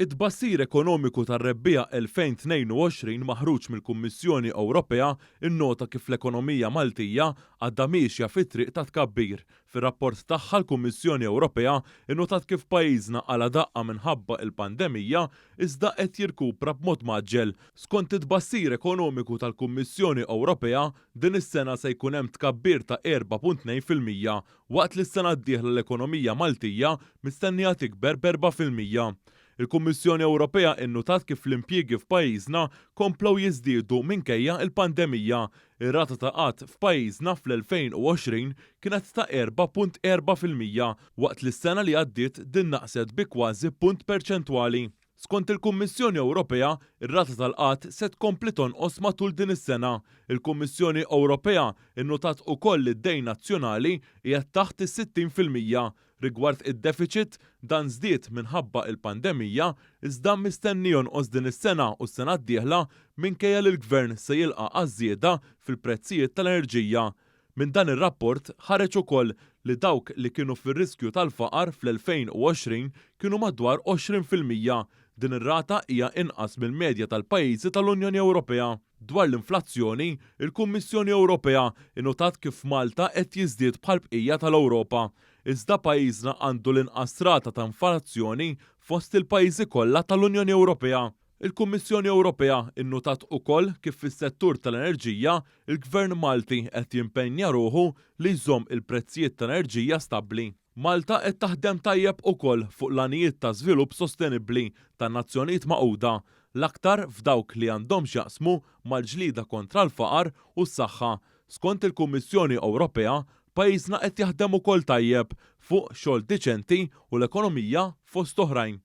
It-tbassir ekonomiku tar-rebbiegħa 2022 maħruġ mill-Kummissjoni Ewropea nnota kif l-ekonomija Maltija għadha miexja fit-triq ta' tkabbir. Fir-rapport tagħha l-Kummissjoni Ewropea nnotat kif pajjiżna qala' daqqa minħabba il-pandemija iżda qed jirkupra b'mod mgħaġġel. Skont it-tbassir ekonomiku tal-Kummissjoni Ewropea, din is-sena se jkun hemm tkabbir ta' 4.2%, waqt li s-sena d-dieħla l-ekonomija Maltija mistennija tikber b'4%. Il-Kummissjoni Ewropea innutat kif l-impjiegi f'pajjiżna komplew jiżdiedu minkejja l-pandemija. Ir-rata ta' qgħad f'pajjiżna fl-2020 kienet ta' 4.4% waqt li s-sena li għaddiet din naqset bi kważi punt perċentwali. Skont il-Kummissjoni Ewropea, ir-rata tal-qgħad se tkompli tonqos matul din is-sena. Il-Kummissjoni Ewropea nnotat ukoll li d-dejn nazzjonali qiegħed taħt is-60%. Rigward id-defiċit, dan żdied minħabba il-pandemija iżda mistenni jonqos din is-sena u s-sena d-dieħla minkejja li l-Gvern se jilqa' għaż-żieda fil-prezzijiet tal-enerġija. Minn dan ir-rapport ħareġ ukoll li dawk li kienu fir-riskju tal-faqar fl-2020 kienu madwar 20%. Din ir-rata hija inqas mill-medja tal-pajjiżi tal-Unjoni Ewropea. Dwar l-inflazzjoni, il-Kummissjoni Ewropea innotat kif Malta qed jiżdied bħall-bqija tal-Ewropa. Iżda pajjiżna għandu l-inqas rata ta' inflazzjoni fost il-pajjiżi kollha tal-Unjoni Ewropea. Il-Kummissjoni Ewropea nnutat ukoll kif fis-settur tal-enerġija, il-Gvern Malti qed jimpenja ruħu li jżomm il-prezzijiet tal-enerġija stabbli. Malta qed taħdem tajjeb ukoll fuq l-Għanijiet ta' Żvilupp Sostenibbli tan-Nazzjonijiet Magħquda, l-aktar f'dawk li għandhom x'jaqsmu mal-ġlieda kontra l-faqar u s-saħħa. Skont il-Kummissjoni Ewropea, pajjiżna qed jaħdem ukoll tajjeb fuq xogħol diċenti u l-ekonomija fost oħrajn.